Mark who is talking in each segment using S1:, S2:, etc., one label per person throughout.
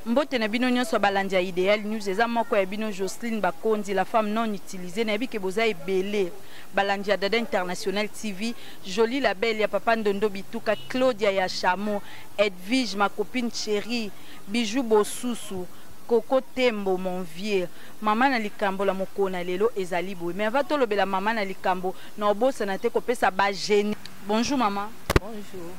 S1: Mbote na bino nyonso balandi ya Ideal News, eza moko ya bino Jocelyne Bakonzi, la femme non utilisée. Nayebi ke boza ebele balandi ya Dada International TV, Jolie la belle ya papa Ndondo Bituka, Claudia ya Chameau, Edwige ma copine chérie, Bijou Bosusu, Coco Tembo mon vieux. Mama na likambo la mokona lelo ezali boye. Mais avant tolobela mama na likambo, na obosana te kopesa ba génie. Bonjour maman.
S2: Bonjour.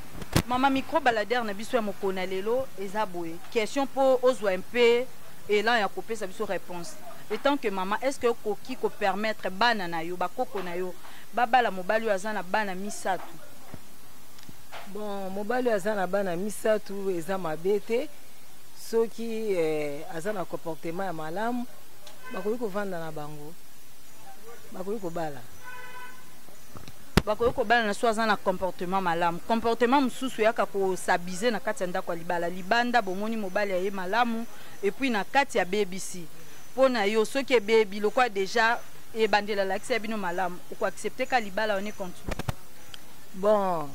S1: Mama, micro baladeur na biso ya mokona lelo eza boye. Question po ozwa un peu élan ya kopesa biso réponse. En tant que maman, est-ce que okoki ko permettre bana na yo, bakoko na yo, babala mobali oyo aza na bana misato?
S2: Bon, mobali oyo aza na bana misato eza mabe te. Soki aza na comportement ya malamu, bakoki kovanda na bango, bakoki kobala.
S1: Bakoki kobala na so aza na comportement malamu. Comportement mosusu eyaka kos'abuser na kati ya ndako ya libala. Libanda bomoni mobali aye malamu, et puis na kati abebisi. Mpo na yo, soki ebebi lokola déjà ebandela alakisi ya bino malamu, okoaccepte ka libala wana continue?
S2: Bon,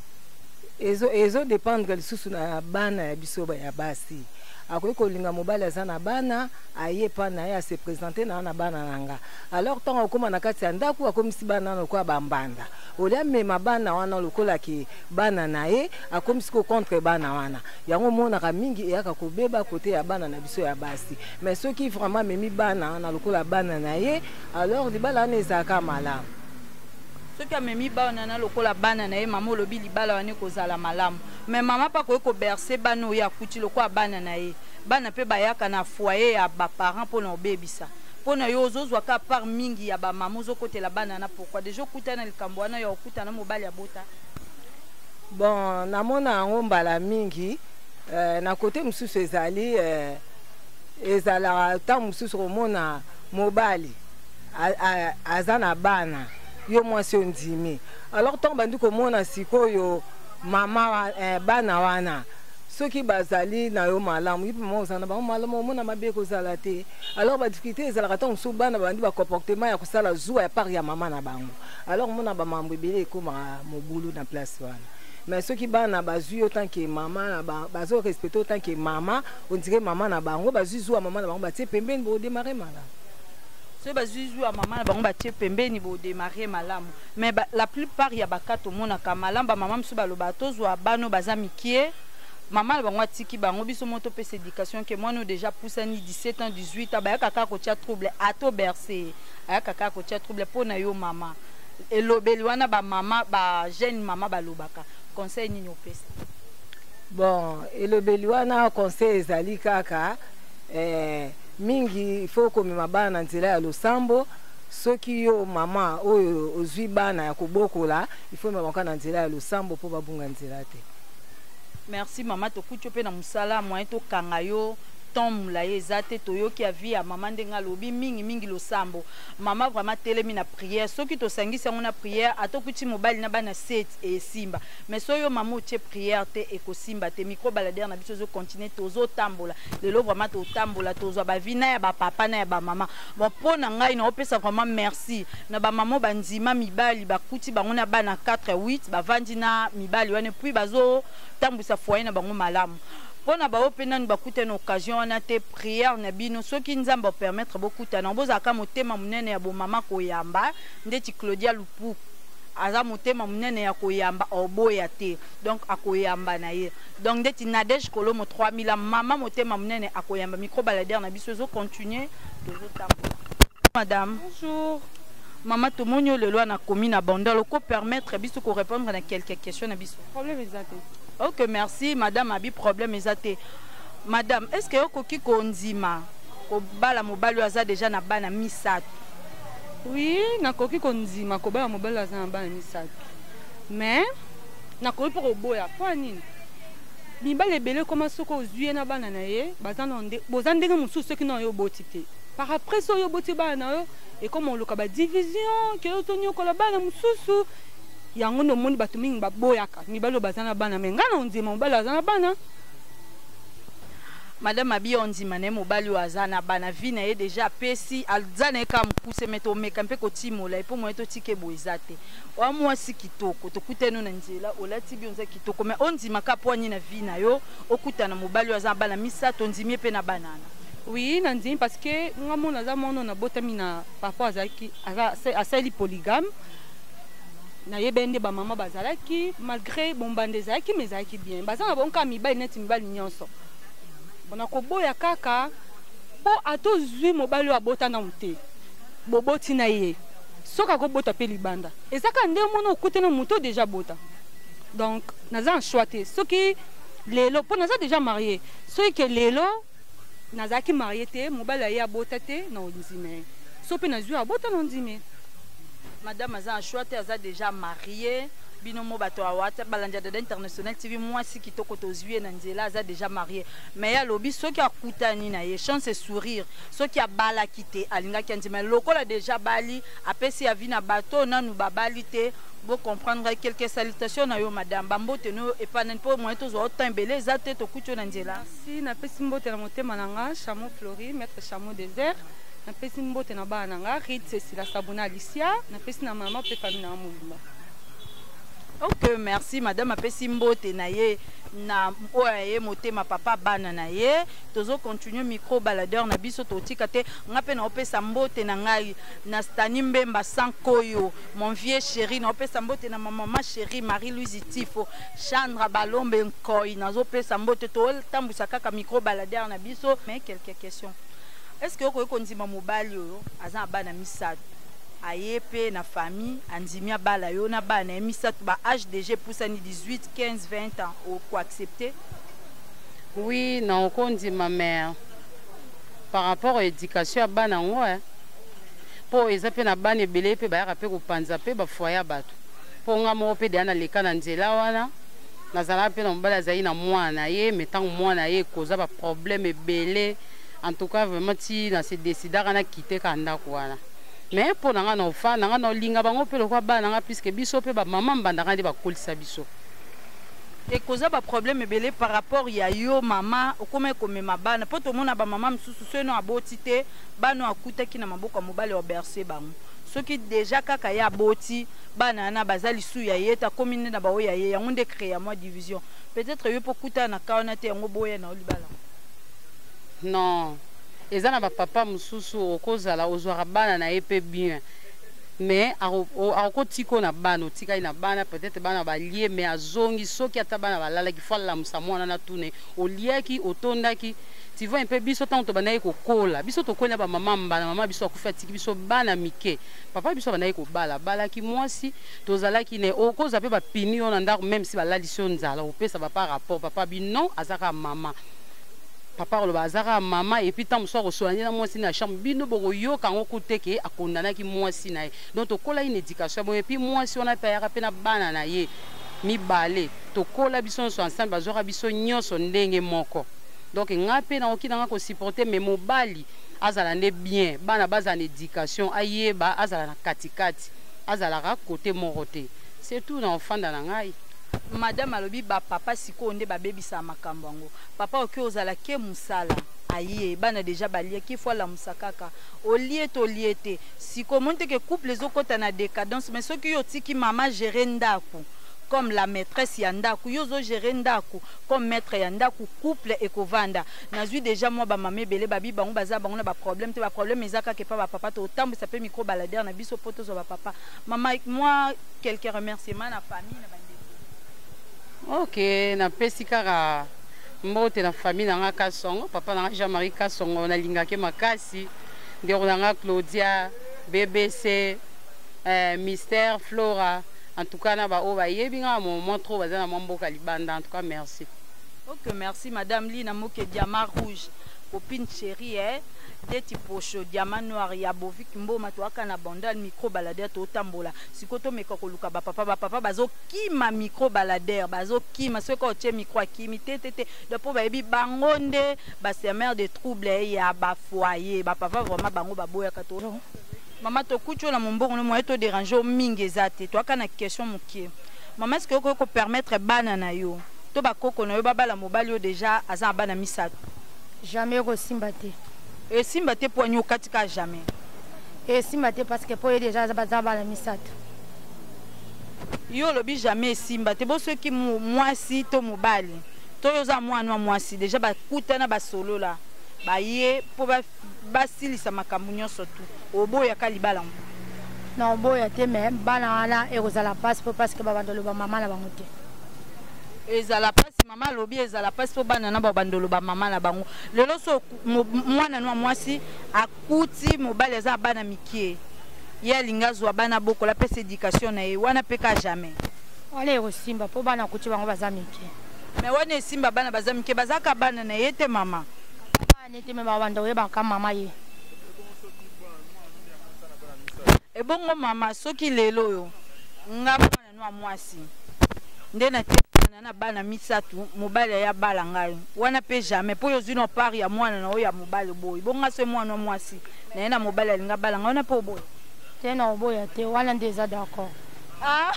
S2: ezo dépendre lisusu na bana ya biso ya basi. Akoki kolinga mobali aza na bana, aye epa na ye, ase présente na bana na nga. Alors ntango akóma na kati ya ndako, akomisi bana wana lokola bambanda. Olia amema bana wana lokola ke bana na ye, akomisi ko contre bana wana. Yango omonaka mingi eyaka kobeba kote ya bana na biso ya basi. Mais soki vraiment amemi bana wana lokola bana na ye, alors libala wana ezalaka malamu.
S1: Soki amemi bana na lokola bana na ye, mama olobi libala wana ekozala malamu. Mais mama mpe akoki kobercer bana oyo akuti lokola bana na ye. Bana mpe bayaka na foyer ya baparent mpona obebisa. Mpo na yo, ozozwa ka part mingi ya bamama, ozokotela bana na pourquoi? Déjà okutana na likambo wana ya okutana mobali abota?
S2: Bon, namona yango mbala mingi. Na kote mosusu ezali ezalaka ntango mosusu komona mobali aza na bana, yo mwasi ondimi. Alors ntango bandi komona sikoyo mama bana wana, soki bazali na yo malamu, yo mpe mama ozala na bango malamu, omona mabe ekozala te. Alors badifficulté ezalaka ntango mosusu bana babandi bacomportement ya kosala zuwa ya part ya mama na bango. Alors omona bamambo ebele ekomaka mobulu na place wana. Mais soki bana bazwi yo tant que mama, bazorespecte yo tant que mama, on dirait mama na bango, bazwi zuwa mama na bango batie pembeni, bodémarre malamu.
S1: Soki bazwi zuwa mama na bango batie pembeni, bodémarre malamu. Mais la plupart ya baka tomonaka malamu, bamama mosusu balobaka tozwa bana oyo baza mikie, mama na bango atiki bango, biso mo topesa éducation ke mwana oyo déjà pusani 17 ans, 18 ans, bayaka kaka kotia trouble, ato berce ye, ayaka kaka kotia trouble. Mpo na yo mama, elobeli wana bamama, bajeune mama balobaka, conseil nini opesa?
S2: Bon, elobeli wana, conseil ezali kaka mingi, il faut komema bana na nzela ya losambo. Soki yo mama oyo ozwi bana ya kobokola, il faut mema bango na nzela ya losambo mpo babunga nzela te.
S1: Merci mama. Tokuti yo mpe na mosala, moyen tokanga yo temps molai eza te. Toyoki ya vie ya mama ndenge alobi mingimingi losambo. Mama vraiment telemi na prière. Soki tosangisi yango na prière, atokuti mobali na bana 7, esimba. Mais soki yo mama otie prière te, ekosimba te. Micro baladeur na biso ezocontinue, tozotambola lelo, vraiment totambola, tozwa bavie na ya bapapa na ya bamama. Bon, mpo na ngai naopesa vraiment merci na bamama bandima mibali bakuti bango na bana 4, 8, bavandi na mibali wana, puis bazotambwisa foyer na bango malamu. Mpo na bao mpe nanu bakutana occasion wana te, prière na bino, soki Nzambe apermettre bokutana, bozalaka motema monene ya bomama koyamba ndeti Claudia Lupuku aza motema monene ya koyamba, oboya te, donc akoyamba na ye. Donc ndeti Nadege Kolomo 3000, mama motema monene akoyamba. Micro baladeur na biso ezocontinue, tozotambola. Madame.
S3: Bonjour.
S1: Mama, tomoni oyo lelo nakomi na bandal, okopermettre biso korépondre na quelques questions na biso?
S3: Problème eza te.
S1: Ok, merci madame. Abi problème eza te. Madame, est ce que okoki kondima kobala mobali oyo aza déjà na bana misato?
S3: Oui, nakoki kondima kobala mobali oyo aza na bana misato, mais nakoki mpo koboya. Mpo nini? Mibali ebele ekoma, soki ozwi ye na bana na ye, baza na boza ndenge mosusu. Soki na oyo oboti te, par après so oyo oboti bana na yo, ekoma oluka badivision ke ozonyokola bana mosusu. Yango nde omoni bato mingi baboyaka mibali oyo baza na bana. Mais ngai na ondima mobali aza na bana.
S1: Madame abi ondima na ye mobali oyo aza na bana, vie na ye déjà apesi, aza na ye kaka mokuse, me tomeka mpe kotimola ye mpo moye totika eboye eza te. Oya mwasi kitoko, tokutani na nzela, olati bi oza kitoko, me ondima kaka mpo ani na vie na yo okutana mobali oyo aza na bana misato, ondimi ye mpe na bana wana?
S3: Oui, nandimi, parce que nga mona aza mwana oyo nabotami na papa azalaki asali polygame. Nayebi nde bamama bazalaki, malgré bombanda ezalaki, mais ezalaki bien. Baza na bango kaka mibali neti mibali nyonso. Bona koboya kaka mpo ata ozwi mobali oyo abota nanu te, boboti na ye, soki akobota mpe libanda, eza kaka nde omona okutana moto oyo déjà bota. Donc naza na choix te. Soki lelo, mpo naza déjà marié, soki ke lelo nazalaki marié te, mobali aye abota te, na ondima ye. So mpe nazwi abota, na ondima ye.
S1: Madame aza na choix te, aza déjà marié. Bino mo bato awata balandi ya Dada International TV, mwasi kitoko tozwi ye na nzela, aza déjà marié, mais ye alobi soki akutani na ye, chance sourire, soki abalaki te alingaki andima. Lokola déjà bali, apesi avis na bato nanu babali te, bocomprendre. Quelques salutations na yo, madame, bambote no epa nani, mpo moyen tozwa otemps ebele eza te, tokuti yo na nzela.
S3: Merci. Napesi mbote na motema na nga Chameau Flori, maître Chameau Désert. Napesi mbote na bana na nga Rit, Cecila, Sabona, Alicia. Napesi na mama mpe famille na nga mobimba.
S1: Ok, merci madame. Apesi mbote na ye na oyo aye motema papa bana na ye. Tozocontinue micro baladeur na biso, totika te. Nga mpe naopesa mbote na ngai na Stani Mbemba Sankoyo, mon vieux chéri. Naopesa mbote na mamama chéri Marie Louise Tifo Chandra Balombe Nkoi. Nazopesa mbote, totambwisa kaka micro baladeur na biso. Mais quelques questions: est ce que okoki kondima mobali oyo aza na bana misato, aye mpe na famille, andimi abala yo na bana ye misato, ba âge déjà epusani 18, 15, 20 ans, okoaccepte?
S4: Oui, na okondima, mais par rapport à éducation ya bana yango, mpo eza mpe na bana ebele mpe bayaka mpe kopanza mpe bafoyer ya bato. Mpo nga moko mpe deya naleka na nzela wana, nazalaka mpe na mobali azali na mwana na ye, mais ntango mwana ye ekoza baproblème ebele, en tout cas vraiment ti na se décidaka na kite ka ndako wana. Mais mpo na nga na ofa na nga na olinga bango mpe lokwa bana na nga, puisque biso mpe bamama mbandaka nde bakolisa biso.
S1: Ekoza baproblème ebele par rapport ya yo mama okoma ekomema bana, mpo tomona bamama mosusu soki no aboti te, bana oyo akutaki na maboko ya mobali oberce bango. Soki déjà kaka ye aboti, bana wana baza lisu ya ye te, akomi nde na baoyo ya ye. Yango nde créa mwa division. Peut-être yo mpo kutana na ka wana te, yango boya na yo libala.
S4: Non, eza na bapapa mosusu okozala ozwaka bana na ye mpe bien, mais akokotika na bana, otikali na bana, peut-être bana balie, mais azongi, soki ata bana balalaki, fo alamusa mwana na tune: oliaki, otondaki? Tu vois mpe biso ntango tobandaki kokola, biso tokoli na bamama mbana. Mama biso akufi, atiki biso bana mike. Papa biso abandaki kobala, abalaki mwasi, tozalaki ne okozwa mpe bapini yo na ndako, même si balalisi yo nzala, opesa papa rapport. Papa bi non, aza kaka mama. Papa koloba aza kaka mama. Et puis ntango mosusu akosola nde na mwasi na chambre, bino bokoyoka yango ku te ke akondanaki mwasi na ye. Donc tokola une éducation boye. Et puis mwasi wana mpe ayaka mpe na bana na ye mibale, tokola biso nyonso ensemble, bazwaka biso nyonso ndenge moko. Donc nga mpe nakoki nanga kosupporte, mais mobali azala nde bien, bana bazala na éducation, ayeba azala na katikati, azalaka kote moko te. Surtout na ofanda na ngai.
S1: Madame alobi bapapa sikoyo nde babebisaka makambo yango. Papa oki ozala ke mosala, aye, bana déjà baliaki, fo alamusa kaka: olie to olie te? Sikoyo omoni te ke couple ezokɔta na décadence. Mais soki yo otiki mama gérer ndako comme la maîtresse ya ndako, yo ozogérer ndako comme maître ya ndako, couple ekovanda. Nazwi déjà mwa bamama ebele babi bango baza bango na baproblème te, baproblème eza kaka epa bapapa. Totambwisa mpe micro baladeur na biso mpo tozwa bapapa. Mama, mwa quelques remerciements na famille, na bandeko.
S4: Ok, napesi kaka mbote na famille na nga Kasongo, papa na nga Jean-Marie Kasongo, nalingaki makasi, ndeko na nga Claudia, BBC, Mystère, Flora, en tout cas na baoyo bayebi nga moment trop, baza na mwa mboka libanda. En tout cas merci.
S1: Ok, merci madame Lina Moke, diamant rouge, copine chérie, eh? Deti posho diamant noir ya Bovik Mboma. Toaka na bandal, micro baladeur, totambola. Sikoyo tomeka koluka bapapa. Bapapa bazokima micro baladeur, bazokima. Soki otie micro, akimi te te te. Donc mpo bayebi bango nde basemeur de trouble ya bafoyer. Bapapa vraiment bango baboyaka. To mama, tokuti oyo na mombongo no, moye todérange o mingi eza te. Toaka na question mokie. Mama, est ce que okoki kopermettre bana na yo to bakoko na yo babala mobali oyo déjà aza na bana misato?
S5: Jamais ekosimba te.
S1: Esimba te mpo ani okati ka jamais?
S5: Esimba te parce que mpo ye deja baza bana misato.
S1: Yo olobi jamais esimba te, bo soki mwasi to mobali to yo oza mwana wa mwasi deja bakutana, basolola, baye mpo basilisa makambo nyonso tu, oboyaka libala ngo?
S5: Na oboya te, mais bana wana ekozala mpasi mpo parce que babanda oloba mama na bango te.
S1: Ezala mpasi, mama alobi ezala mpasi mpo bana na babanda oloba mama na bango. Lelo so mwana no ya mwasi akuti mobali aza na bana mike, ye alingi azwa bana bokola, apesa éducation na ye, wana mpe ka jamais?
S5: Wana ekosimba mpo bana akuti bango baza mike.
S1: Mais wana esimba, bana baza mike, bazaka bana na ye te, mama.
S5: Bana te, mais babanda oyebaka mama ye.
S1: Ebongo mama, soki lelo oyo nga mwana no ya mwasi nde natiana na bana misato, mobali aya bala ngai, wana mpe jamais? Mpo oyo ozwi no part ya mwana na oyo ya mobali, oboyi. Bonga so mwana wa mwasi na ye na mobali alinga bala ngai, wana mpe oboyi?
S5: Te, na oboya te, wana nde eza d'accord.
S1: Ah.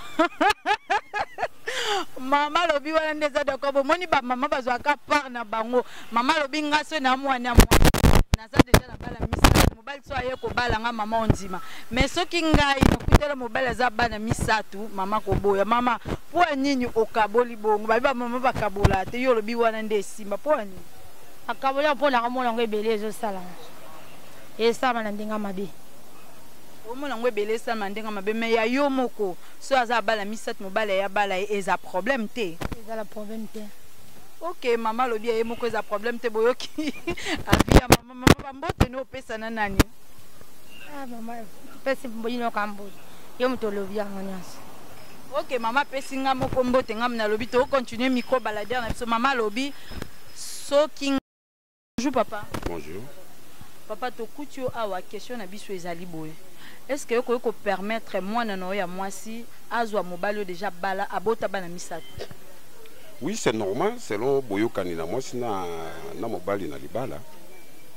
S1: Mama alobi wana nde eza d'accord. Bomoni, bamama bazwaka part na bango. Mama alobi nga so na mwana ya mwasi naza deja na bana misato, mobali so aye kobala nga, mama ondima. Mais soki ngai nakutela mobali aza bana misato, mama koboya. Mama, mpo ya nini okaboli bongo? Babi bamama bakabola te. Yo olobi wana nde esimba, mpo ya nini?
S5: Akaboli mpo nakamona yango ebele ezosalama, esalama na ndenge mabe.
S1: Omona yango ebele esalama ndenge mabe, mais ya yo moko so aza bana misato, mobali aya bala ye, eza problème te?
S5: Ezala problème te.
S1: Ok, mama alobi ya ye moko eza problème te. Boyoki avis ya mama. Mama, bambote no opesa na nani?
S5: Ah, mama pesi bino ka mbote, yo moto olobi yango nyonso.
S1: Ok, mama apesi nga moko mbote, nga nalobi tocontinue micro baladeur na biso. Mama alobi soki. Bonjour papa.
S6: Bonjour.
S1: Papa, tokuti yo awa. Question na biso ezali boye: est ce que okoki kopermettre mwana na yo ya mwasi azwa mobali oyo déjà bala, abota bana misato?
S6: Oui, c'est normal, selon boyokani na mwasi na mobali na libala.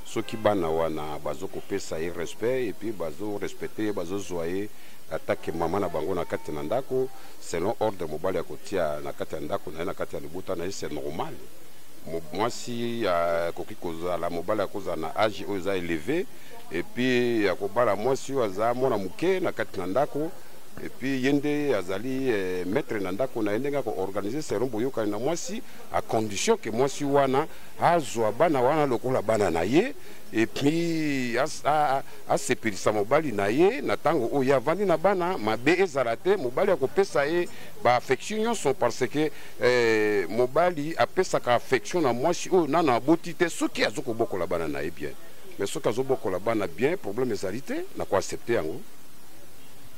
S6: Soki bana wana bazokopesa ye respect et puis bazorespecte ye, bazozwa ye atake mama na bango na kati na ndako, selon ordre mobali akotia na kati ya ndako na ye, na kati ya libota na ye, c'est normal. Mwasi akoki kozala, mobali akozala na age oyo eza élevé et puis akobala mwasi oyo aza mwana moke na kati na ndako, et puis ye nde azali maître na ndako na ye, ndenge akoorganize selon boyokani na mwasi, à condition ke mwasi wana azwa bana wana lokola bana na ye et puis asepelisa mobali na ye na ntango oyo avandi na bana. Mabe ezala te, mobali akopesa ye baaffection nyonso, parce que mobali apesaka affection na mwasi oyo nano aboti te soki azokobokola bana na ye bien. Mais soki azobokola bana bien, problème ezali te, na koaccepte yango.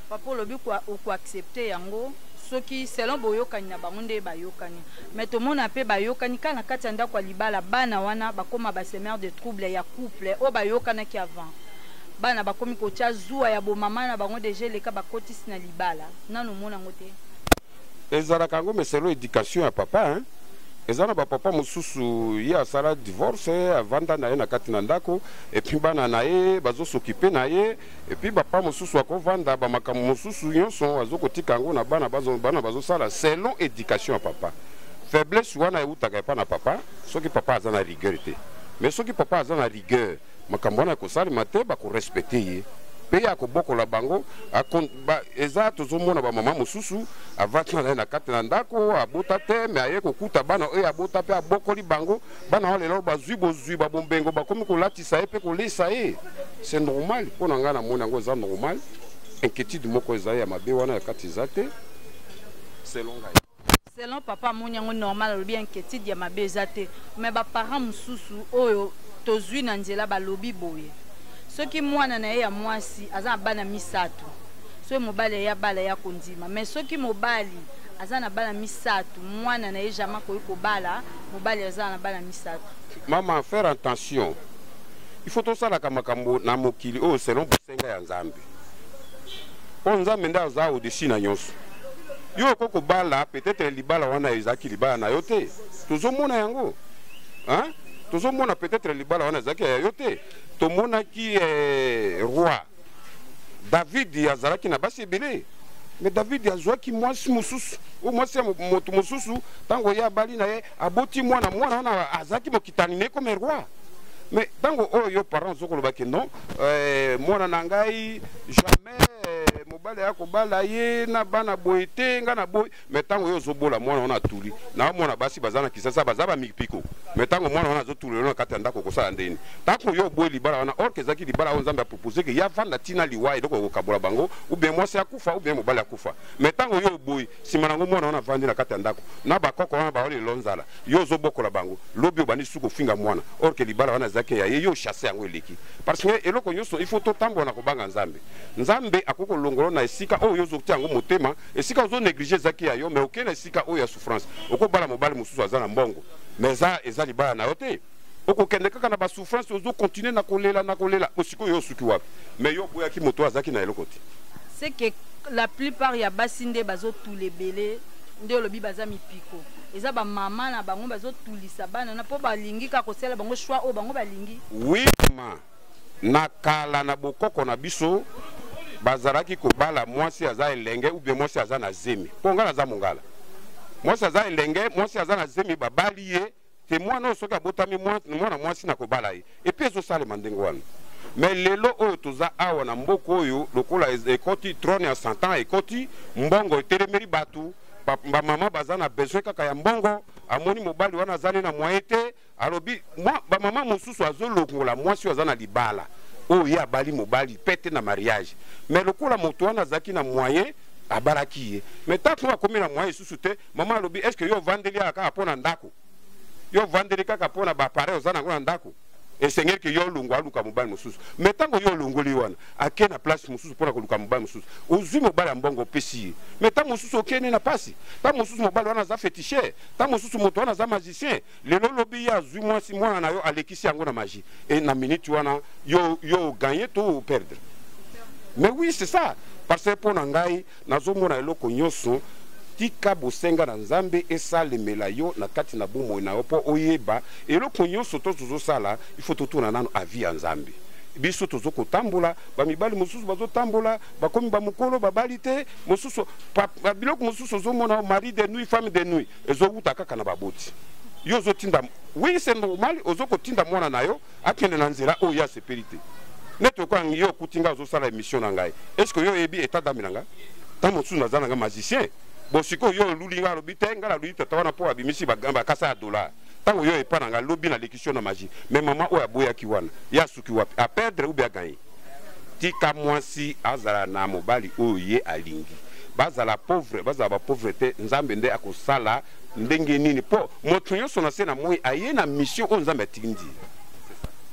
S1: Papa olobi okoaccepte yango soki selon boyokani na bango nde bayokani. Mais tomona mpe bayokani kaka na kati ya ndako ya libala, bana wana bakóma basemeur de trouble ya couple oyo bayokanaki avant. Bana bakomi kotia zuwa ya bomama na bango deja eleka, bakotisi na libala. Nano omona yango te?
S6: Ezalaka yango, mais selon éducation ya papa, hein? Eza na bapapa mosusu, ye asala divorce, avanda na ye na kati na ndako et puis bana na ye bazosokipe na ye. Et puis bapapa mosusu akovanda, bamakambo mosusu nyonso azokotika yango na bana, bana bazosala selon éducation ya papa. Faiblesse wana eutaka epa na papa, soki papa aza na rigueur te. Mais soki papa aza na rigueur, makambo wana ekosalema te, bakorespecte ye mpe ye akobokola bango. Eza tozomona bamama mosusu avandi na ye na kati na ndako, abota te, mais aye kokuta bana oyo abota mpe abokoli bango. Bana wana lelo bazwi bozwi babombengo, bakomi kolatisa ye mpe kolesa ye. C'est normal. Mpo na ngai, namoni yango eza normal. Inquiétude moko eza ya mabe wana ya kati eza te, selon ngai.
S1: Selon papa, amoni yango normal. Alobi inquiétude ya mabe eza te. Mais baparent mosusu oyo tozwi na nzela balobi boye: soki mwana na ye ya mwasi aza na bana misato, soki mobali aya bala, ya kondima. Mais soki mobali aza na bana misato, mwana na ye jamais akoki kobala mobali aza na bana misato.
S6: Mama, faire attention, il faut tosalaka makambo na mokili oyo selon bosenga ya Nzambe, mpo Nzambe nde aza au-dessus na nyonso. Yo okoki kobala, peut-être libala wana ezalaki libala na yo te. Tozomona yango, hein? Tozomona, peut-être libala wana ezalaki ya yo te. Tomonaki roi David azalaki na basi ebele, mais David azwaki mwasi mosusu, oyo mwasi ya moto mosusu. Ntango ye abali na ye, aboti mwana, mwana wana azalaki mokitani na ye comme roi. Mais ntango oyo yo parent ozokoloba ke non, mwana na ngai jamais mobali aya kobala ye na bana boye te, ngai na boye. Mais ntango oyo ozobola mwana wana atuli na mwana, basi baza na Kisasa, baza bamipiko. Mais ntango mwana wana azotula na kati ya ndako, okosala ndeni? Ntango yo oboyi libala wana, or ke ezalaki libala oyo Nzambe apropose ke ya vanda ntina liwa eloko ekokabola bango, ou bien mwasi akufa ou bien mobali akufa. Mais ntango yo oboyi, nsima nango mwana wana avandi na kati ya ndako na bakoko wana, baolelo nzala, yo ozobokola bango. Lobi obandi suki kofinga mwana, or ke libala wana ezalaki ya ye, yo chasse yango eleki. Parce que eloko nyonso, il faut totambola na kobanga Nzambe. Nzambe akoki kolongola na esika oyo yo ozotia yango motema, esika ozonéglige ezalaki ya yo, mais okei na esika oyo ya souffrance. Okobala mobali mosusu aza na mbongo, mais eza libala na yo te. Okokende kaka na basouffrance, ozocontinue na kolela na kolela. Sikoyo yo osuki wapi? Mais yo oboyaki moto oyo azalaki na eloko te.
S1: C'est que la plupart ya basi nde bazotula ebele, nde olobi baza mipiko. Eza bamama na bango bazotulisa bana na mpo balingi kaka kosala bango choix oyo bango balingi.
S6: Oui ma, na kala, na bokoko na biso, bazalaki kobala mwasi aza elenge ou bien mwasi aza na zemi. Mpo ngai naza Mongala, mwasi aza elenge, mwasi aza na zemi, babali ye te. Mwana oyo soki abotami, mwana mwasi na kobala ye, et puis ezosalema ndenge wana. Mais lelo oyo toza awa na mboka oyo, lokola ekoti trône ya Satan, ekoti mbongo, etelemeli bato. Bamama baza na besoin kaka ya mbongo. Amoni mobali wana azali na moyen te, alobi bamama mosusu azolongola mwasi oyo aza na libala oyo ye abali mobali pe te na mariage. Mais lokola moto wana azalaki na moyen, abalaki ye. Mais ntango akomi na moyen lisusu te, mama alobi: est ce que yo ovandeli kaka kaka mpo na ndako? Yo ovandeli kaka mpo na baappareil oza nango na ndako? Esengeli ke yo olongwa, aluka mobali mosusu. Mais ntango yo olongoli wana, ake na place mosusu mpona koluka mobali mosusu. Ozwi mobali ya mbongo, opesi ye, mais ntango mosusu okende na pasi. Ntango mosusu mobali wana aza féticheur, ntango mosusu moto wana aza magicien. Lelo lobi ye azwi mwasi, mwana na yo, alekisi yango na magie. E na minute wana yo oganye to operdre? Mais oui, c'est ça. Parce que mpo na ngai, nazomona eloko nyonso, tika bosenga na Nzambe esalemela yo na kati na bomoi na yo, mpo oyeba eloko nyonso to tozosala, il faut totuna nano avis ya Nzambe. Biso tozokotambola, bamibali mosusu bazotambola, bakomi bamokolo, babali te. Mosusu biloko mosusu ozomona, mari de nuit, femme de nuit, ezowuta kaka na baboti. Yo ozotinda, oui, c'est normal, ozokotinda mwana na yo akende na nzela oyo ye asepeli te. Neti okoya, yo okuti ngai ozosala émission na ngai, est ce que yo oyebi état d'âme na ngai? Ntango mosusu naza na ngai magicien. Bon, sikoyo yo oluli ngai, alobi te ngai naluli tata wana mpo abimisi bakasa ya dollar. Ntango yo epa na ngai, lobi nalekisi yo na magie. Mais mama oyo aboyaki wana, ye asuki wapi? Aperdre ou bien aganye? Tika mwasi azala na mobali oyo ye alingi. Bazala pauvre, bazala bapauvre te, Nzambe nde akosala ndenge nini, mpo moto nyonso na se na moi aye na mission oyo Nzambe atindi.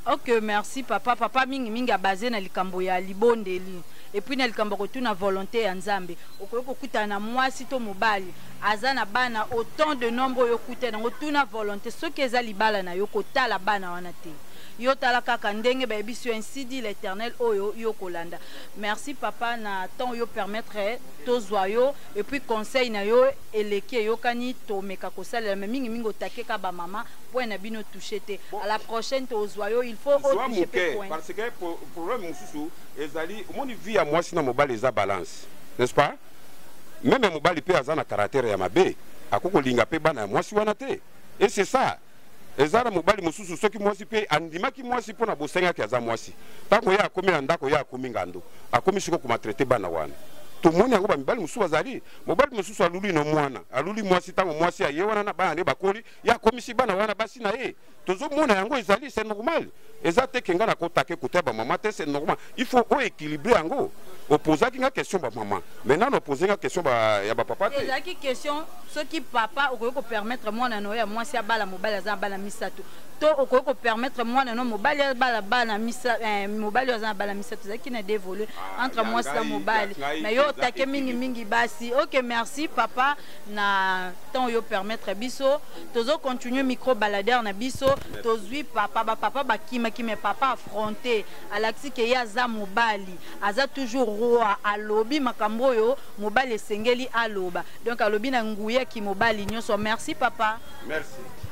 S1: Ok, merci papa. Papa mingimingi abaze na likambo ya libondeli et puis na likambo ya kotuna volonté ya Nzambe. Okoki kokutana na mwasi to mobali aza na bana autant de nombre oyo okuta nango, tuna volonté. Soki eza libala na yo, kotala bana wana te. Yo tala kaka ndenge bayebisi yo, ainsi dit l'Éternel, oyo yo kolanda. Merci papa na temps oyo permettre tozwa yo, et puis conseil na yo eleki, eyokani, tomeka kosalela. Mais mingimingi otakeka bamama, point na bino touché te. À la prochaine tozwa yo, il faut
S6: zwa moke, parce que problème mosusu ezali, omoni, vie ya mwasi na mobali eza balance, n'est-ce pas? Même mobali mpe aza na caractère ya mabe, akoki kolinga mpe bana ya mwasi wana te. Et c'est ça, eza na mobali mosusu, soki mwasi mpe andimaki mwasi mpo na bosengaki aza mwasi, ntango ye akomi na ndako, ye akomi ngando, akomi sikoyo komaltraiter bana wana. Tomoni yango, bamibali mosusu bazali, mobali mosusu aluli no mwana, aluli mwasi. Ntango mwasi aye wana na bana nde bakoli, ye akomisi bana wana basi na ye. Tozomona yango, ezali, c'est normal. Eza te ke ngai nakotake kote ya bamama te, c'est normal, il faut oéquilibre yango. Opozaki nga question bamama, maintenant opose nga question ya bapapa te.
S1: Ezalaki question soki papa okoki kopermettre mwana na yo ya mwasi abala mobali aza na bana misato, to okoki kopermettre mwana no mobali abala bana mobali oyo aza na bana misato. Ezalaki na deux volets, entre mwasi na mobali. Mais yo otake mingimingi basi. Ok, merci papa na temps oyo permettre biso. Tozocontinue micro baladeur na biso. Tozwi papa, bapapa bakimaki, mais papa affronté, alakisi ke ye aza mobali, aza toujours roi. Alobi makambo oyo mobali esengeli aloba, donc alobi na nguyaki mobali nyonso. Merci papa.
S6: Merci.